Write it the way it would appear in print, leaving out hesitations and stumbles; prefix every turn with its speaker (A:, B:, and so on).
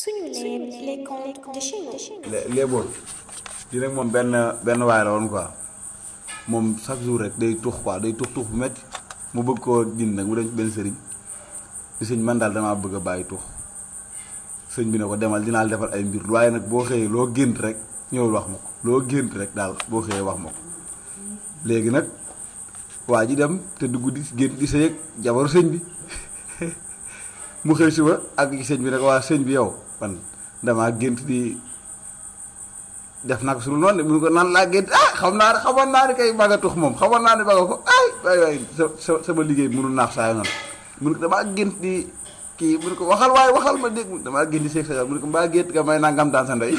A: suñu les contes de chez nous.
B: léeboon di nag moom benn waay la woon quoi moom chaque jour rek day tux quoi day tux bu metti mu bëgg koo din nag mu dem ci benn sëriñ di sëñ man daal damaa bëgg a bàyyi tux sëñ bi ne ko demal dinaa la defal ay mbir waaye nag boo xëyee loo gént rek ñëwul wax ma ko loo gént rek daal boo xëyee wax ma ko léegi nag waa ji dem te dugg di gént di sëy ak jabaru sëñ bi mu xëy suba ak ci sëñ bi ne ko waa sëñ bi yow man damaa gént di def nag suñu noonu de mu ko naan laa gént xamoon naa ne kay baga tux moom xamoon naa ne baga ko waay sama liggéey bi mënul naax saa yoon mun ko damaa gént di kii mun ko waxal ma dégg damaa gént di seeg sa mu ne ko mbaa gént nga may nangam daan sa ndey